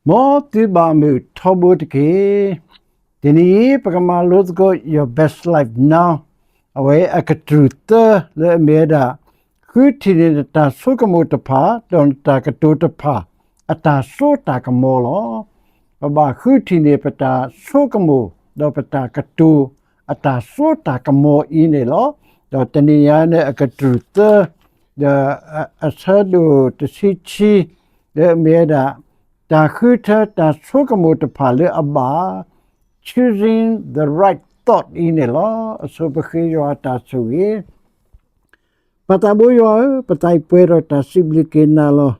မ်သုဘၣ်မုာ်ထီဘိတက့ၢ်. တနံၤအံၤ ပကမၤလိသကိး Your Best Life Now အဝဲအကတြူၢ်သၢလၢအမ့ၢ်ဝဲဒၣ် ဃုထံၣ်န့ၢ်နတၢ်ဆိကမိၣ်တဖၣ် ဒီးနတၢ်ကတိၤတဖၣ် အတၢ်စိတၢ်ကမီၤလီၤ. ပဘၣ်ဃုထံၣ်န့ၢ်ပတၢ်ဆိကမိၣ် ဒီးပတၢ်ကတိၤ အတၢ်စိတၢ်ကမီၤအံၤန့ၣ်လီၤ. ဒီးတနံၤညါန့ၣ်အကတြူၢ်သၢ ဒီးအဆၢဒိၣ်တဆံခံ လၢအမ့ၢ်ဝဲဒၣ် တၢ်ဃုထၢတၢ်ဆိကမိၣ်တဖၣ်လၢအဘၣ် choosing the right thought အံၤန့ၣ်လီၤ. အဆိပဃ့ယွၤအတၢ်ဆိၣ်ဂ့ၤ. ပၢ်သးဘိယွၤဧၢ, ပသးအံၤပှဲၤဒီးတၢ်စံးဘျုးက့ၤနၤလီၤ.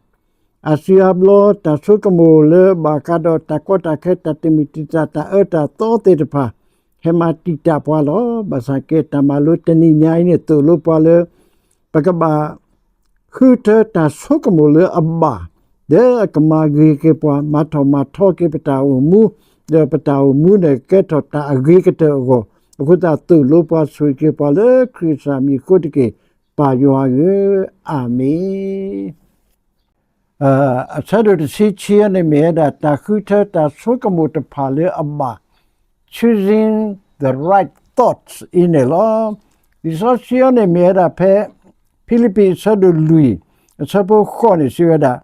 အါစုအါဘျီ တၢ်ဆိကမိၣ်လၢဘၣ်ဃးဒီးတၢ်ကီတၢ်ခဲ တၢ်တမံၤတံာ်တာ် တၢ်အၢတၢ်သီသ့ၣ်တဖၣ် ဟဲမၤတံာ်တာ်ပှၤလီၤ. ဘၣ်ဆၣ်က့ တၢ်မၤလိတနံၤညါအံၤန့ၣ် သိၣ်လိပှၤလၢ ပကဘၣ် ဃုထၢတၢ်ဆိကမိၣ်လၢအဘၣ်, ဒီးအကမၤဂ့ၤက့ၤပှၤ မၤထီၣ်မၤထီက့ၤပတၢ်အိၣ်မူ, ဒီးပတၢ်အိၣ်မူန့ၣ် ကဲထီၣ်တၢ်အဂ့ၤကတၢၢ်အဂီၢ်, အဃိသတးသိၣ်လိပှၤဆိၣ်ဂ့ၤက့ၤပှၤလၢခရံာ်အမံၤအဃိတက့ၢ်, ပၢ်ယွၤဧၢ, အၤမ့ၣ်. အဆၢဒိၣ်တဆံခံန့ၣ်မ့ၢ်ဝဲဒၣ် တၢ်ဃုထၢတၢ်ဆိကမိၣ်တဖၣ်လၢအဘၣ်, choosing the right thoughts အံၤန့ၣ်လီၤ. လံာ်စီဆှံအံၤန့ၣ်မ့ၢ်ဝဲဒၣ်ဖဲ ဖံလံးပံးအဆၢဒိၣ်လွံၢ် အဆၢဖိဃိးန့ၣ်စံးဝဲဒၣ်,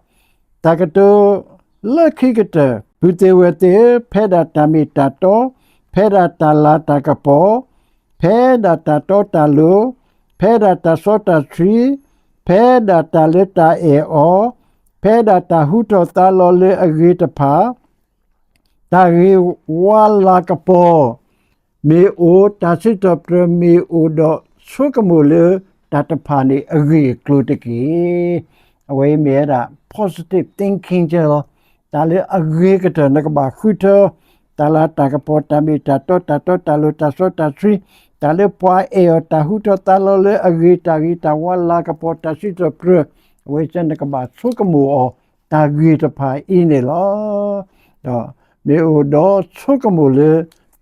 တၢ်ကတိၤလၢခံကတၢၢ် ပုၢ်သ့ၣ်ဝဲၢ်သ့ၣ်ဧၢ, ဖဲဒၣ်တၢ်မ့ၢ်တၢ်တီ, ဖဲဒၣ်တၢ်လၤတၢ်ကပီၤ, ဖဲဒၣ်တၢ်တီတၢ်လိၤ, ဖဲဒၣ်တၢ်စီတၢ်ဆှံ, ဖဲဒၣ်တၢ်လၢတၢ်အဲၣ်အီၤ, ဖဲဒၣ်တၢ်ဟူထီၣ်သါလီၤလၢအဂ့ၤတဖၣ်, တၢ်ဂ့ၤဝါလၤကပီၤ မ့ၢ်အိၣ်, တၢ်စံးထီၣ်ပတြၢၤမ့ၢ်အိၣ်ဒီး ဆိကမိၣ်လၢတၢ်တဖၣ်န့ၣ်အဂ့ၢ်အကျိၤတက့ၢ်. အဝဲအံၤမ့ၢ်ဝဲဒၣ် positive thinking ကဲလီၤ. တၢ်လၢအဂ့ၤကတၢၢ် နကဘၣ်ဃုထၢ တၢ်လၤတၢ်ကပီၤ တၢ်မ့ၢ်တၢ်တီ တၢ်တီတၢ်လိၤ တၢ်စီတၢ်ဆှံ, တၢ်လၢပှၤအဲၣ်အီၤ တၢ်ဟူထီၣ်သါလီၤလၢအဂ့ၤ တၢ်ဂ့ၤတၢ်ဝါလၤကပီၤ တၢ်စံးထီၣ်ပတြၢၤ, အဝဲစ့ၢ်နကဘၣ်ဆိကမိၣ်အီၤ တၢ်ဂ့ၤတဖၣ်အံၤန့ၣ်လီၤ. ဒီးမ့ၢ်အိၣ်ဒီးဆိကမိၣ်လၢ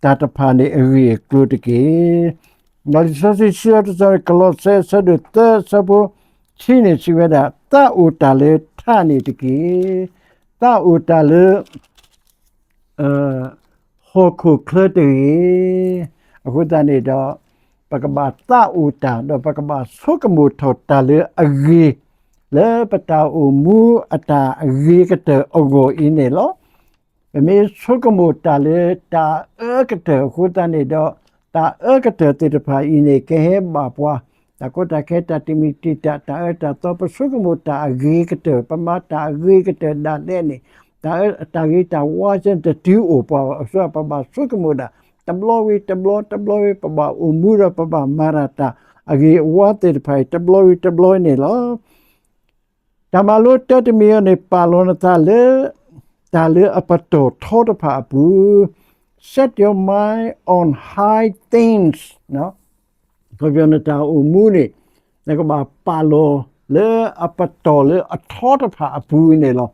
တၢ်တဖၣ်န့ၣ်အဂ့ၢ်အကျိၤတက့ၢ်. ဒီးလံာ်စီဆှံစံးအီၤတစီၤန့ၣ် ကလီးစဲအဆၢဒိၣ်သၢအဆၢဖိခံန့ၣ်စံးဝဲဒၣ်, သးအိၣ်တၢ်လၢထးန့ၣ်တက့ၢ်. သးအိၣ်တၢ်လၢ ဟီၣ်ခိၣ်ချၢတဂ့ၤ. အဃိသတးန့ၣ်ဒီး ပကဘၣ်သးအိၣ်တၢ် ဒီးပကဘၣ်ဆိကမိၣ်ထီၣ်တၢ်လၢအဂ့ၤ လၢပတၢ်အိၣ်မူအတၢ်အဂ့ၤကတၢၢ်အဂီၢ်အံၤန့ၣ်လီၤ. ပမ့ၢ်ဆိကမိၣ်တၢ်လၢတၢ်အၢကတၢၢ်အဃိသတးန့ၣ်ဒီး တၢ်အၢကတၢၢ်သ့ၣ်တဖၣ်အံၤန့ၣ် ကဟဲဘၣ်ပှၤ တၢ်ကီတၢ်ခဲ တၢ်တမံၤတံာ်တာ် တၢ်အၢတၢ်သီ ပဆိကမိၣ်တၢ်အဂ့ၤကတၢၢ် ပမၤတၢ်အဂ့ၤကတၢၢ်ဒၣ်လဲာ်န့ၣ် တၢ်အၢ တၢ်ဂ့ၤတၢ်ဝါစ့ၢ်တတုၤအိၣ်ပှၤဘၣ်. အဃိပဘၣ်ဆိကမိၣ်ဒၣ် တဘျီဝံၤတဘျီ တဘျီဝံၤ ပဘၣ်အိၣ်မူဒီးပဘၣ်မၤတၢ် တၢ်အဂ့ၤအဝါသ့ၣ်တဖၣ်အံၤ တဘျီဝံၤတဘျီန့ၣ်လီၤ. တၢ်မၤလိတၢတမံၤအံၤန့ၣ် ပာ်လီၤနသးလၢ တၢ်လၢအပတီၢ်ထီတဖၣ်အပူၤ, Set your mind on high things, ခီဖျိနတၢ်အိၣ်မူန့ၣ် နကဘၣ်ပာ်လီၤလၢအပတီၢ်လၢအထီတဖၣ်အပူၤန့ၣ်လီၤ.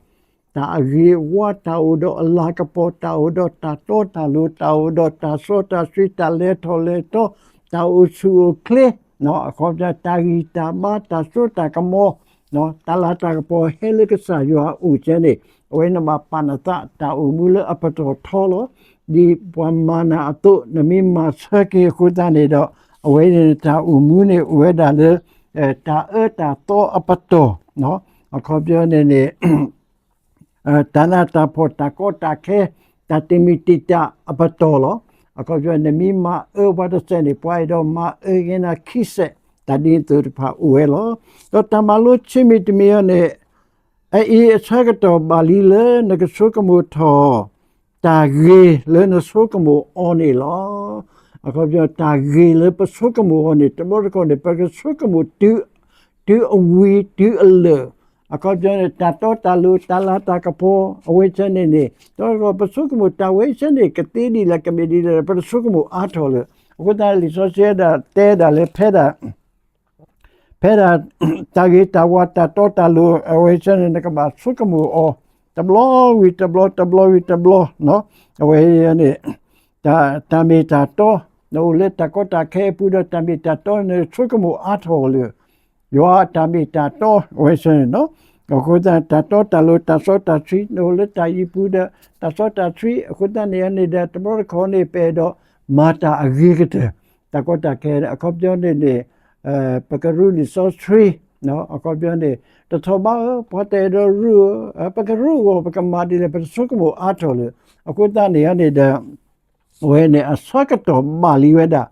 တၢ်အဂ့ၤအဝါ တၢ်အိၣ်ဒီးအလၤကပီၤ တၢ်အိၣ်ဒီးတၢ်တီတၢ်လိၤ တၢ်အိၣ်ဒီးတၢ်စီတၢ်ဆှံ တၢ်လဲၤထီၣ်လဲၤထီ တၢ်အိၣ်ဆူၣ်အိၣ်ချ့ အခီပညီ တၢ်ဂံၢ်တၢ်ဘါ တၢ်စိတၢ်ကမီၤ တၢ်လၤတၢ်ကပီၤဟဲလၢကစၢ်ယွၤအအိၣ်ကဲန့ၣ် အဝဲနဘၣ်ပာ်နသး တၢ်အိၣ်မူလၢအပတီၢ်ထီလီၤ. ဒ်ပှၤမၤနၤအသိး နမ့ၢ်မၤဆၢက့ၤအဃိသတးန့ၣ်ဒီး အဝဲန့ၣ်နတၢ်အိၣ်မူန့ၣ်အိၣ်ဝဲဒၣ်လၢ တၢ်အၢတၢ်သီအပတီၢ် အခီပညီန့ၣ်န့ၣ် တၢ်နးတၢ်ဖှီၣ် တၢ်ကီတၢ်ခဲ တၢ်တမံၤတံာ်တာ်အပတီၢ်လီၤ. အခီပညီ နမ့ၢ်မၤအၢပှၤတစဲးန့ၣ် ပှၤအဲၣ်ဒိးမၤအၢက့ၤနၤခံစဲး တၢ်ဒ်သိးတဖၣ်အိၣ်ဝဲလီၤ. ဒီးတၢ်မၤလိဆံးမံၤတမံၤအံၤန့ၣ် အအံၤအဆၢကတီၢ်ဘၣ်လံလၢနကဆိကမိၣ်ထီၣ် တၢ်ဂ့ၤလၢနဆိကမိၣ်အီၤန့ၣ်လီၤ. အခီပညီ တၢ်ဂ့ၤလၢပဆိကမိၣ်အီၤန့ၣ် တဘျီတခီၣ်န့ၣ် ပကဆိကမိၣ်တုၤ တုၤအဝံၤ တုၤအလၢာ် အခီပညီန့ၣ် တၢ်တီတၢ်လိၤ တၢ်လၤတၢ်ကပီၤ အဝဲဆဲန့ၣ်န့ၣ် တဘျီတခီၣ် ပဆိကမိၣ်တၢ်ဝဲဆဲန့ၣ် ကသ့ဒ်လဲၣ် ကမ့ၢ်ဒ်လဲၣ် ပတဆိကမိၣ်အါထီၣ်လၢၤ. အဃိသတး လံာ်စီဆှံဒၣ်တဲဒၣ်လၢဖဲဒၣ် ဖဲဒၣ် တၢ်ဂ့ၤတၢ်ဝါ တၢ်တီတၢ်လိၤ အဝဲဆဲန့ၣ် နကဘၣ်ဆိကမိၣ်အီၤ တဘျီဝံၤတဘျီ တဘျီဝံၤတဘျီ အဝဲန့ၣ် တၢ် တၢ်မ့ၢ်တၢ်တီ နအိၣ်လၢတၢ်ကီတၢ်ခဲအပူၤဒီး တၢ်မ့ၢ်တၢ်တီ နဆိကမိၣ်အါထီၣ်လၢၤ ယွၤအတၢ်မ့ၢ်တၢ်တီ အဝဲဆဲန့ၣ် အဃိသတး တၢ်တီတၢ်လိၤ တၢ်စီတၢ်ဆှံ နအိၣ်လၢတၢ်အံၤပူၤဒီး တၢ်စီတၢ်ဆှံ အဃိသတးန့ၣ်န့ၣ်ဒီး တဘျီတခီၣ်န့ၣ် ပအဲၣ်ဒိးမၤတၢ်အဂ့ၤကတၢၢ် တၢ်ကီတၢ်ခဲ အခီပညီန့ၣ်န့ၣ် ပကရူးလံာ်စီဆှံ အခီပညီန့ၣ် တထီၣ်ဘးဧၢ ပှၤတအဲၣ်ဒိးရူးဧၢ ပကရူးအဂီၢ် ပကမၤဒ်လဲၣ် ပတဆိကမိၣ်အါထီၣ်လၢ အဃိသတးန့ၣ်န့ၣ်ဒီး အဝဲန့ၣ်အဆၢကတီၢ်ဘၣ်လံဝဲဒၣ်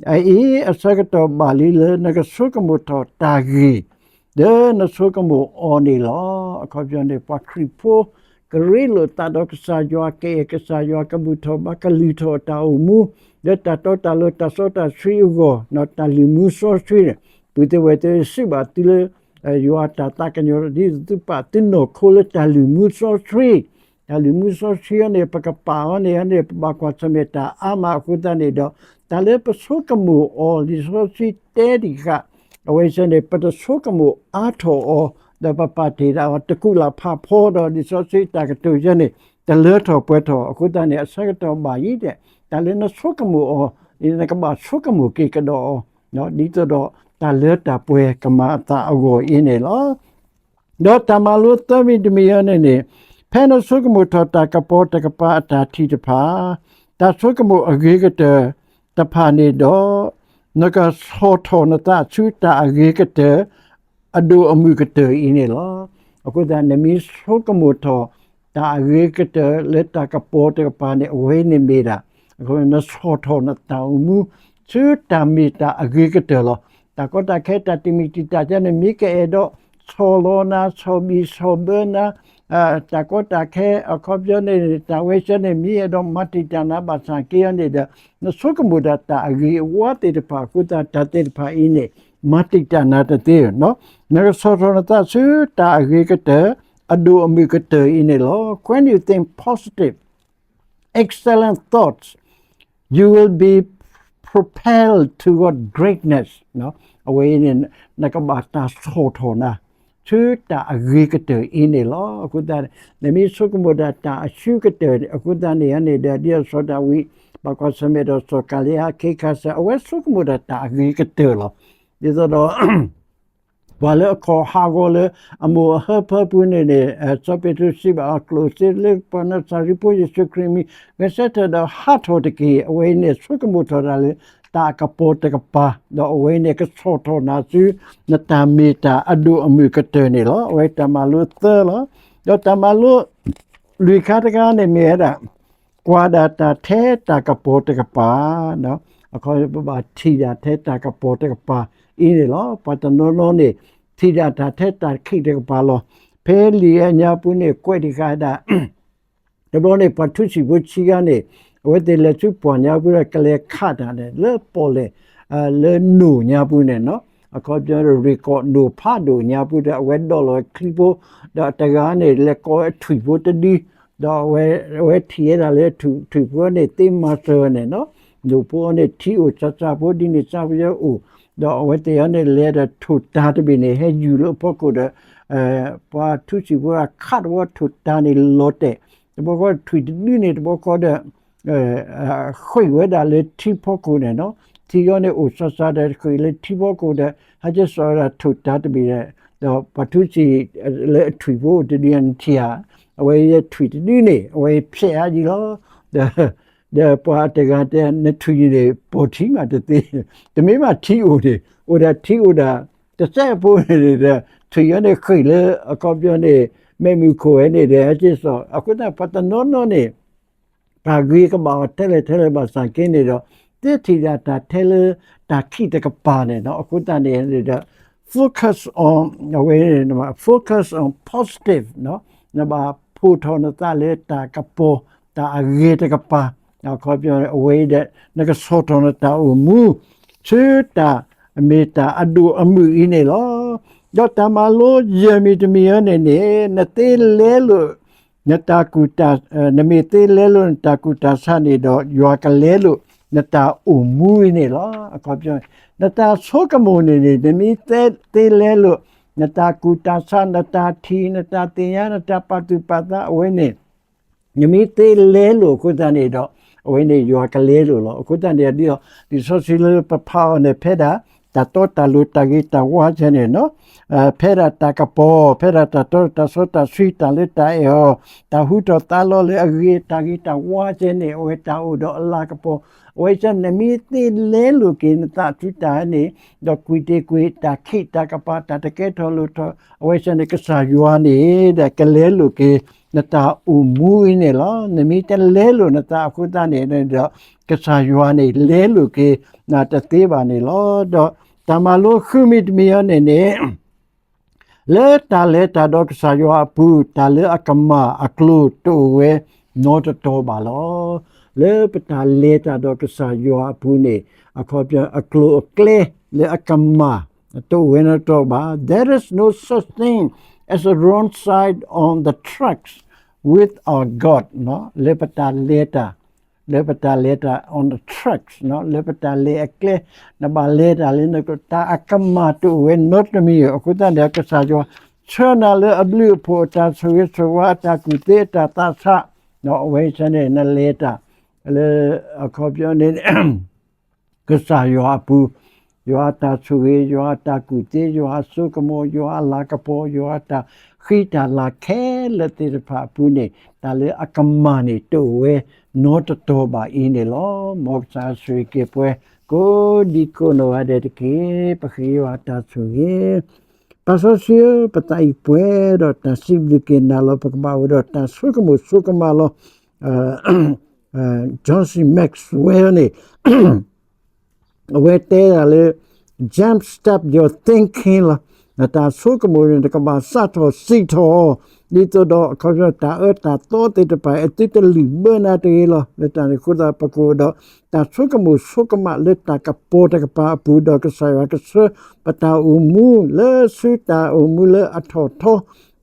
အအံၤအဆၢကတီၢ်ဘၣ်လံလၢနကဆိကမိၣ်ထီၣ်တၢ်ဂ့ၤ ဒီးနဆိကမိၣ်အီၤန့ၣ်လီၤ. အခီပညီန့ၣ် ပှၤခရံာ်ဖိ ကရ့လိာ်သးဒီးကစၢ်ယွၤ ကအဲၣ်ကစၢ်ယွၤ ကဘူၣ်ထီၣ်ဘါ ကလုၢ်ထီၣ်တၢ်အိၣ်မူ ဒီးတၢ်တီတၢ်လိၤ တၢ်စီတၢ်ဆှံအဂီၢ် တၢ်လုၢ်မူစီဆှံန့ၣ် ပုၢ်သ့ၣ်ဝဲၢ်သ့ၣ် စံးဘၣ်သုလၢ ယွၤတၢ်သးကညီၤ ဒ်သိးသုပာ်သုနီၢ်ခိလၢတၢ်လုၢ်မူစီဆှံ တၢ်လုၢ်မူစီဆှံအံၤန့ၣ် ပကပာ်အီၤန့ၣ်န့ၣ် ပဘၣ်ကွၢ်ဆၢၣ်မဲာ်တၢ်အါမးအဃိသတးန့ၣ်ဒီး တၢ်လၢပဆိကမိၣ်အီၤ လံာ်စီဆှံတဲတံၢ်ဃာ် အဝဲစ့ၢ်န့ၣ် ပတဆိကမိၣ်အါထီၣ်အီၤ ဒီးပပာ်တ့ၢ်ဒၣ်အီၤ တကူးလၢ်ဖးဖီဒီး လံာ်စီဆှံတၢ်ကတိၤယဲန့ၣ် တလၢထီၣ်ပှဲၤထီၣ် အဃိသတးန့ၣ် အဆၢကတီၢ်ဘၣ်ယံၤဒဲး တၢ်လၢနဆိကမိၣ်အီၤ နကဘၣ်ဆိကမိၣ်က့ၤကဒီးအီၤ ဒ်သိးဒီးတၢ်လၢတၢ်ပှဲၤကမၤအသးအဂီၢ်အံၤန့ၣ်လီၤ. ဒီးတၢ်မၤလိသၢမံၤတမံၤအံၤန့ၣ်န့ၣ် ဖဲနဆိကမိၣ်ထီၣ်တၢ်ကပီၤတကပၤအတၢ်ထံၣ်တဖၣ်, တၢ်ဆိကမိၣ်အဂ့ၤကတၢၢ်တဖၣ်န့ၣ်ဒီး, နကဆီၣ်ထီၣ်နသးဆူတၢ်အဂ့ၤကတၢၢ် အဒိၣ်အမုၢ်ကတၢၢ်အံၤန့ၣ်လီၤ. အဃိသတး နမ့ၢ်ဆိကမိၣ်ထီၣ် တၢ်အဂ့ၤကတၢၢ်လၢတၢ်ကပီၤတကပၤန့ၣ် အဝဲန့ၣ်မ့ၢ်ဒၣ် နဆီၣ်ထီၣ်နတၢ်အိၣ်မူ ဆူတၢ်မ့ၢ်တၢ်အဂ့ၤကတၢၢ်လီၤ. တၢ်ကီတၢ်ခဲ တၢ်တမံၤတံာ်တာ်န့ၣ် မ့ၢ်ကအဲၣ်ဒိးဆီၣ်လီၤနၤ ဆီၣ်ဘံၣ်ဆီၣ်ဘၢနၤ, တၢ်ကီတၢ်ခဲအခီပညီန့ၣ် တၢ်ဝဲဆဲန့ၣ် မ့ၢ်အဲၣ်ဒိးမၤတံာ်တာ်နၤဘၣ်ဆၣ်က့အံၤန့ၣ်ဒီး နဆိကမိၣ်ဒၣ်တၢ်အဂ့ၤအဝါသ့ၣ်တဖၣ်အဃိသတး တၢ်သ့ၣ်တဖၣ်အံၤန့ၣ် မၤတံာ်တာ်နၤတသ့. နကဆီၣ်ထီၣ်နသးဆူတၢ်အဂ့ၤကတၢၢ် အဒိၣ်အမုၢ်ကတၢၢ်အံၤန့ၣ်လီၤ. When you think positive, excellent thoughts, you will be propelled toward greatness. အဝဲအံၤန့ၣ် နကဘၣ်တၢ်ဆီၣ်ထီၣ်နၤ ဆူတၢ်အဂ့ၤကတၢၢ်အံၤန့ၣ်လီၤ. အဃိသတး နမ့ၢ်ဆိကမိၣ်ဒၣ်တၢ်အဆူကတၢၢ် အဃိသတးန့ၣ်န့ၣ်ဒီး ဒ်စီၤဒၤဝံး ဘၣ်ကွၢ်ဆၢၣ်မဲာ်ဒီးစီၤကၤလံယါ ခဲခါစၢ် အဝဲဆိကမိၣ်ဒၣ်တၢ်အဂ့ၤကတၢၢ်လီၤ. ဒ်သိးဒီး ပှၤလၢအခီၣ်ဟးဂီၤလၢအမိၢ်အဟၢဖၢပူၤန့ၣ်န့ၣ် စီၤပ့းတရူးစံးဘၣ်အီၤ ကျိၣ်စ့လၢပှၤနၤစၤရ့းဖိယ့ၣ်ၡူးခရံာ်အမံၤ ဂဲၤဆၢထၢၣ်ဒီးဟးထီၣ်တက့ၢ်. အဝဲအံၤန့ၣ် ဆိကမိၣ်ထီၣ်ဒၣ်လၢတၢ်ကပီၤတကပၤ ဒီးအဝဲအံၤန့ၣ် ကဆီၣ်ထီၣ်နၤဆူ နတၢ်မ့ၢ်တၢ်အဒိၣ်အမုၢ်ကတၢၢ်န့ၣ်လီၤ. အဝဲတၢ်မၤလိသၢလီၤ. ဒီးတၢ်မၤလိ လွံၢ်ခါတခါန့ၣ်မ့ၢ်ဝဲဒၣ် ကွၢ်ဒၣ်တၢ်ထဲတၢ်ကပီၤတကပၤ, အခီပညီ ပဘၣ်ထံၣ်ဒၣ်ထဲတၢ်ကပီၤတကပၤအံၤန့ၣ်လီၤ. ပှၤတနီၤနီၤန့ၣ် ထံၣ်ဒၣ်တၢ်ထဲတၢ်ခံးတကပၤလီၤ. ဖဲလံာ်အညါပူၤန့ၣ် ကွဲးတံၢ်ဃာ်ဒၣ် တဘျီန့ၣ် ပှၤထူစံာ်ဖိဆံးဂၤန့ၣ် အဝဲသ့ၣ်လဲၤဆူပှၢ်ညါပူၤဒီး ကလဲၤခးတၢ်န့ၣ် လၢပီၣ်လဲၣ် လၢနိၣ်ညါပူၤန့ၣ်နီၤ, အခီပညီ ရ့ၣ်ကီၢ်နိၣ်ဖးဒိၣ်ညါပူၤဒီး အဝဲဒိးလီၤချံဖိ ဒီးတဂၤန့ၣ် လဲၤကိးဝဲထွံၣ်ဖိတဒု ဒီးအဝဲ အဝဲထံၣ်ဝဲဒၣ်လၢ ထွံၣ်ဖိန့ၣ် သ့မၤစၢၤဝဲန့ၣ်နီၤ, နိၣ်ဖိန့ၣ် ထံအိၣ်စးစးဖိ ဒ်န့ၣ်စးဖိယဲအိၣ်, ဒီးအဝဲသ့ၣ်အံၤန့ၣ် လဲၤဒီးထိၣ်တၢ်တဘ့ၣ်န့ၣ် ဟဲယူၤလၢအဖီခိၣ်ဒီး ပှၤထူစံာ်ဖိခးတဝီထိၣ်တၢ်န့ၣ်လီၤတဲာ်, တဘျီဃီထွံၣ်တဒုန့ၣ် တဘျီဃီဒီး ဃ့ၢ်ဝဲဒၣ်လၢထံဖီခိၣ်န့ၣ်နီၤ, ထံအံၤန့ၣ်အိၣ်စးစးဒီး ဃ့ၢ်လၢထံဖီခိၣ်ဒီး ဟဲက့ၤစိာ်ဝဲဒၣ်ထိၣ်တၢ်တဘ့ၣ်ဒီး ဒီးပှၤထူစံာ်လၢအထွံၣ်ဖိအိၣ်တဒုန့ၣ်ထံၣ်ဧါ, အဝဲယဲထွံၣ်တဒုန့ၣ် အဝဲဖျဲးအါယံၤလီၤ. ဒီး ဒီးပှၤတဂၤတဲ နထွံၣ်န့ၣ် ပိာ်ထံမးတသ့, တမ့ၢ်ဘၣ်ထံအိၣ်န့ၣ် အိၣ်ဒၣ်ထံအိၣ်ဒၣ် တစဲးဖိန့ၣ်ဒီး ထွံၣ်အံၤန့ၣ်ဃ့ၢ်လၢ အခီပညီန့ၣ် မဲးမုၢ်ခိၣ်ဝဲန့ၣ်ဒီး ဟဲက့ၤစိာ်, အဃိသတး ပှၤတနီၤနီၤန့ၣ် တၢ်ဂ့ၤကဘၣ်အီၤထဲလဲၣ်ထဲလဲၣ်ဘၣ်ဆၣ်က့န့ၣ်ဒီး သ့ထံၣ်ဒၣ်တၢ်ထဲလၢတၢ်ခံးတကပၤန့ၣ်နီၤ, အဃိသတးန့ၣ်ဒီး focus on အဝဲ focus on positive နီၤ, နဘၣ်ဖီၣ်ထီၣ်နသးလၢတၢ်ကပီၤ တၢ်အဂ့ၤတကပၤ, အခီပညီအဝဲဒီး နကဆီၣ်ထီၣ်နတၢ်အိၣ်မူ ဆူတၢ်မ့ၢ်တၢ်အဒိၣ်အမုၢ်အံၤန့ၣ်လီၤ. ဒီးတၢ်မၤလိယဲၢ်မံၤတမံၤအံၤန့ၣ်န့ၣ် နသ့လဲလိာ် နတၢ်ကူၣ်တၢ် နမ့ၢ်သ့လဲလိာ်နတၢ်ကူၣ်တၢ်ဆးန့ၣ်ဒီး ယွၤကလဲလိာ်နတၢ်အိၣ်မူအံၤန့ၣ်လီၤ. အခီပညီ နတၢ်ဆိကမိၣ်န့ၣ်န့ၣ် နမ့ၢ်သ့လဲလိာ် နတၢ်ကူၣ်တၢ်ဆး နတၢ်ထံၣ် နတၢ်သ့ၣ်ညါ နတၢ်ပာ်သူၣ်ပာ်သးအဝဲန့ၣ် နမ့ၢ်သ့လဲလိာ်အဃိသတးန့ၣ်ဒီး အဝဲန့ၣ်ယွၤကလဲလိာ်လီၤ. အဃိသတးန့ၣ်ဒီး လံာ်စီဆှံလၢပဖးအီၤန့ၣ် ဖဲဒၣ် တၢ်တီတၢ်လိၤ တၢ်ဂ့ၤတၢ်ဝါကဲန့ၣ်နီၤ, ဖဲဒၣ်တၢ်ကပီၤ, ဖဲဒၣ်တၢ်တီတၢ်စီတၢ်ဆှံ တၢ်လၢတၢ်အဲၣ်အီၤ, တၢ်ဟူထီၣ်သါလီၤလၢအဂ့ၤ တၢ်ဂ့ၤတၢ်ဝါကဲန့ၣ် အဝဲတၢ်အိၣ်ဒီးအလၤကပီၤ, အဝဲစ့ၢ်န့ၣ် မ့ၢ်သ့လဲလိာ်က့ၤနသးဆူတၢ်န့ၣ်, ဒီးကွံာ်တ့ၢ်ကွံာ်တၢ်ခံးတၢ်ကပၤ တၢ်တကဲထီၣ်လိၣ်ထီၣ်, အဝဲစ့ၢ်န့ၣ် ကစၢ်ယွၤန့ၣ် ဒီးကလဲလိာ်က့ၤ နတၢ်အိၣ်မူအံၤန့ၣ်လီၤ. နမ့ၢ်တလဲလိာ်နသးအဃိသတးန့ၣ်ဒီး ကစၢ်ယွၤန့ၣ် လဲလိာ်က့ၤနတသ့ဘၣ်န့ၣ်လီၤ. ဒီးတၢ်မၤလိဃုမံၤတမံၤအံၤန့ၣ်န့ၣ် လၢတၢ်လဲၤတၢ်ဒီးကစၢ်ယွၤအပူၤ တၢ်လၢအကမၣ်အကျိၤတအိၣ်ဝဲနီတတီၤဘၣ်လီၤ. လၢပတၢ်လဲၤတၢ်ဒီးကစၢ်ယွၤအပူၤန့ၣ် အခီပညီ အကျိၤအကျဲလၢအကမၣ်တအိၣ်ဝဲနီတတီၤဘၣ်. There is no such thing as a wrong side on the tracks with our God လၢပတၢ်လဲၤတၢ် လၢပတၢ်လဲၤတၢ် on the tracks လၢပတၢ်လဲၤအကျဲ နဘၣ်လဲၤတၢ်လၢနကျိၤ တၢ်အကမၣ်တအိၣ်ဝဲနီတမံၤ. အဃိသတးန့ၣ် ကစၢ်ယွၤဆှၢနၤလၢအဘျုးအဖှိၣ် အတၢ်ဆိၣ်ဂ့ၤဆိၣ်ဝါ အတၢ်ကူၣ်သ့ အတၢ်သးဆး, အဝဲဆၢန့ၣ် နလဲၤတၢ်လၢအခီပညီန့ၣ် ကစၢ်ယွၤအပူၤ, ယွၤအတၢ်ဆိၣ်ဂ့ၤ, ယွၤအတၢ်ကူၣ်သ့, ယွၤအစိကမီၤ, ယွၤအလၤကပီၤ, ယွၤအတၢ်ဃံတၢ်လၤခဲလၢာ်သ့ၣ်တဖၣ်အပူၤန့ၣ် တၢ်လၢအကမၣ်န့ၣ်တအိၣ်ဝဲနီတတီၤဘၣ်အံၤန့ၣ်လီၤ. မ်ကစၢ်ဆိၣ်ဂ့ၤက့ၤပှၤ ကိးဒံကိးနီၢ်ဂၤဒဲးတက့ၢ်. ပဃ့ယွၤအတၢ်ဆိၣ်ဂ့ၤ ပၢ်စီဆှံဧၢ, ပသးအံၤပှဲၤဒီးတၢ်စံးဘျုးက့ၤနၤလီၤ. ပကဘၣ်အိၣ်ဒီးတၢ်ဆိကမိၣ်ဆိကမးလီၤ. John C Maxwell န့ၣ် အဝဲတဲဒၣ်လၢ jump start your thinking လီၤ. နတၢ်ဆိကမိၣ်န့ၣ် နကဘၣ်စးထီၣ်စံးထီၣ်အီၤ ဒ်သိးဒီးအခီပညီ တၢ်အၢတၢ်သီသ့ၣ်တဖၣ် အသုတလုၢ်ဘၢနၤတဂ့ၤလီၤ. လၢတၢ်န့ၣ်အဃိသတး ပကအိၣ်ဒီးတၢ်ဆိကမိၣ်ဆိကမးလၢတၢ်ကပီၤတကပၤအပူၤ ဒီးကစၢ်ယွၤကဆှၢပတၢ်အိၣ်မူလၢဆူတၢ်အိၣ်မူလၢအထီၣ်ထီ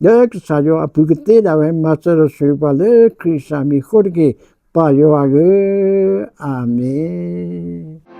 လၢကစၢ်ယွၤအပူၤကသ့ဒၣ်ဝဲ မၤစၢၤဒီးဆိၣ်ဂ့ၤပှၤလၢခရံာ်အမံၤအဃိတက့ၢ်. ပၢ်ယွၤဧၢ, အၤမ့ၣ်.